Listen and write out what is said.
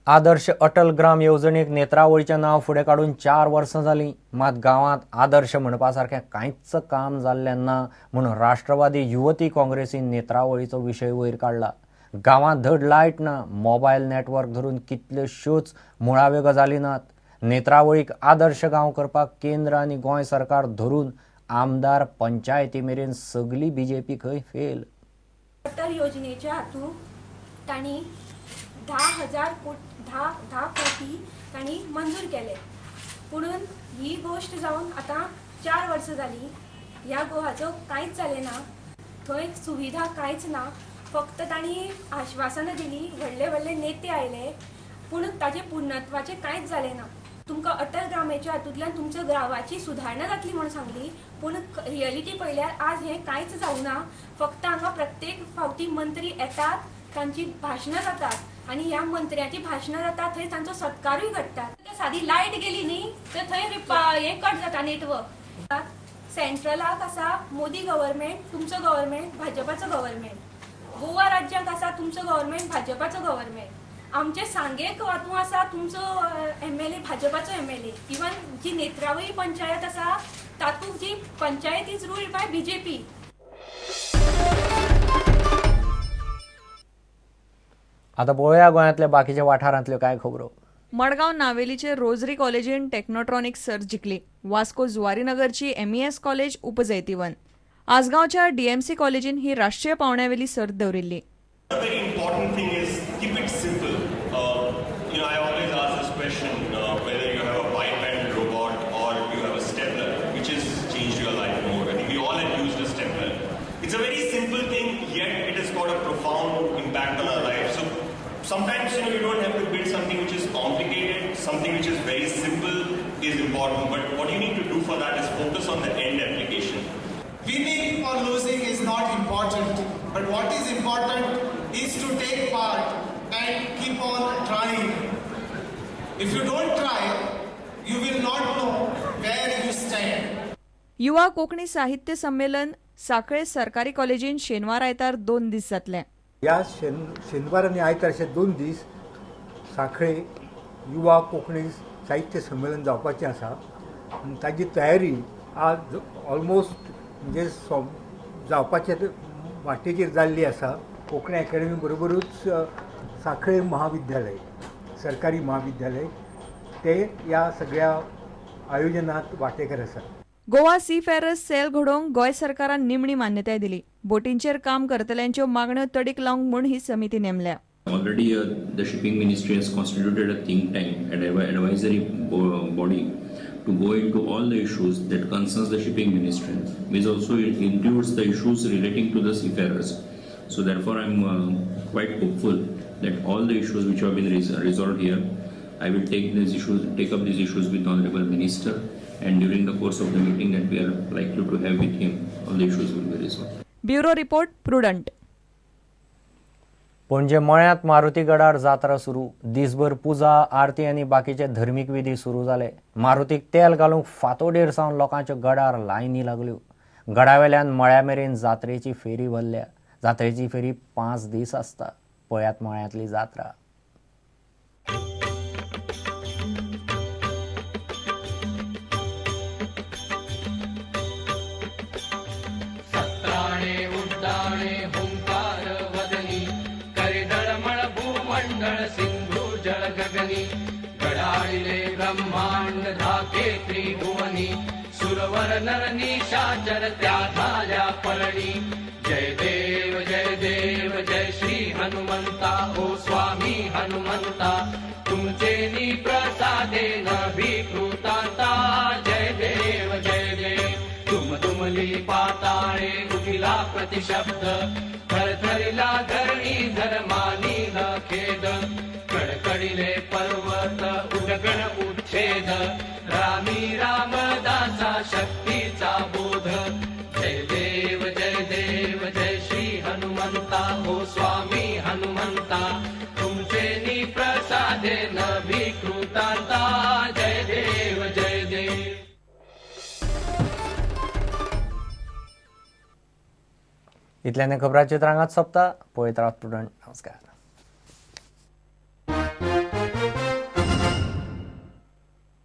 आदर्श अटल ग्राम येवजणेक नेत्रावळीचें नांव फुडें काडून 4 वर्सां जालीं, मात गांवांत आदर्श म्हणपा सारकें कांयच काम जाल्लें ना म्हूण राष्ट्रवादी युवती काँग्रेसीन नेत्रावळीचो विशय वयर काडला। गांवांत धड लायट ना, मोबायल नेटवर्क धरून कितल्योश्योच मुळाव्यो गजाली नात। नेत्रावळीक आदर्श गांव करपाक केंद्र आनी गोंय सरकार धरून आमदार पंचायती मेरेन सगली बीजेपी खंय फेल। अटल योजनेच्या हातूंत तांणी 10,000 कोटी तांणी मंजूर केले, पुणून ही गोश्ट जावन आतां 4 वर्सां जाली, ह्या गोहाचो कांयच जालें ना, थंय सुविधा कांयच ना। फक्त तांणी आश्वासनां दिली, व्हडले व्हडले नेते आयले, पूण ताजें पूर्णत्वाचें कांयच जालें ना। तुमकां अटल ग्रामाच्या हातूंतल्यान तुमच्या गांवाची सुदारणा जातली म्हूण सांगली, पूण रियलिटी पळयल्यार आज हें कांयच जावना। फक्त हांगा प्रत्येक फावटी मंत्री येतात, तांची भाशणां जातात आनी ह्या मंत्र्याची भाशणां जातात थंय तांचो सत्कारूय घडटा। सादी लायट गेली न्ही तर थंय हें कट जाता नेटवर्क। सेंट्रलाक आसा मोदी गव्हर्मेंट, तुमचो गव्हर्मेंट भाजपाचो गव्हर्मेंट, गोवा राज्याक आसा तुमचो गव्हर्मेंट भाजपाचो गव्हर्मेंट, आमचे सांगेक हातूंत आसा तुमचो एमएलए भाजपाचो एमएलए, इवन जी नेत्रावळी पंचायत आसा तातूंत जी panchayat is ruled by BJP. आता पळोवया गोंयांतल्या बाकीच्या वाठारांतल्यो कांय खबरो। मडगांव नावेलीचे रोजरी कॉलेजीन टेक्नोट्रॉनिक्स सर्त जिखली। वास्को जुवारीनगरची एमईएस कॉलेज उपजैतिवन। आसगांवच्या डीएमसी कॉलेजीन ही राष्ट्रीय पावंड्यावेली सर्त दवरिल्ली। Sometimes, you know, you don't have to build something which is complicated. Something which is very simple is important. But what you need to do for that is focus on the end application. Winning or losing is not important. But what is important is to take part and keep on trying. If you don't try, you will not know where you stand. युवा कोंकणी साहित्य संमेलन साखळे सरकारी कॉलेजीन शेनवार आयतार 2 दीस जातले। ह्या शेनवार आनी आयतार अशे 2 दीस साखळे युवा कोंकणी साहित्य संमेलन जावपाचें आसा आनी ताजी तयारी आज ऑलमोस्ट म्हणजे जावपाचे वाटेचेर जाल्ली आसा। कोंकणी अकॅडमी बरोबरूच साखळे महाविद्यालय, सरकारी महाविद्यालय ते ह्या सगळ्या आयोजनात वांटेकार आसा। गोवा सीफेरर्स सेल घडोवंक गोंय सरकारान निमणी मान्यताय दिली। बोटींचेर काम करतल्यांच्यो मागण्यो तडीक लावंक म्हूण ही समिती नेमल्या। Already the shipping ministry has constituted a think tank, an advisory body to go into all the issues that concerns the shipping ministry, which also includes the issues relating to the seafarers. So therefore I am quite hopeful that all the issues which have been resolved here, I will take up these issues with the Honorable Minister, and during the course of the meeting that we are likely to have with him, all the issues will be resolved. Bureau report, Prudent. Panaji मळ्यांत Maruti गडार जात्रा सुरू। दिसभर पुजा आरती आनी बाकीचे धर्मीक विधी सुरू जाले। मारुतीक तेल घालूंक फांतोडेर सावन लोकांच्यो गडार लायनी लागल्यो। गडावेल्यान मळ्या मेरेन जात्रेची फेरी भरल्या। जात्रेची फेरी 5 दीस आसता। पळयात मळ्यांतली जात्रा। ब्रह्मांड धाके त्रिभुवनी सुरवर नर निशाचर त्या झाल्या परणी। जय देव जय देव जय श्री हनुमंता, ओ स्वामी हनुमंता, तुमचे नी प्रसादे न विकृतांता। जय देव जय देव तुम तुमली पाताळे उठिला प्रतिशब्द, थरथरिला धरणी धर्मानी न खेद, कडकडिले पर्वत उडगण उच्छेद, रामी रामदासा शक्तीचा बोध। जय देव जय देव जय श्री हनुमंता, ओ स्वामी हनुमंता, तुमचे नी प्रसादे न विकृतांता। जय देव जय देव। इतल्याने खबरांचे रांगात सोंपता। पळयत रावात प्रुडंट। नमस्कार।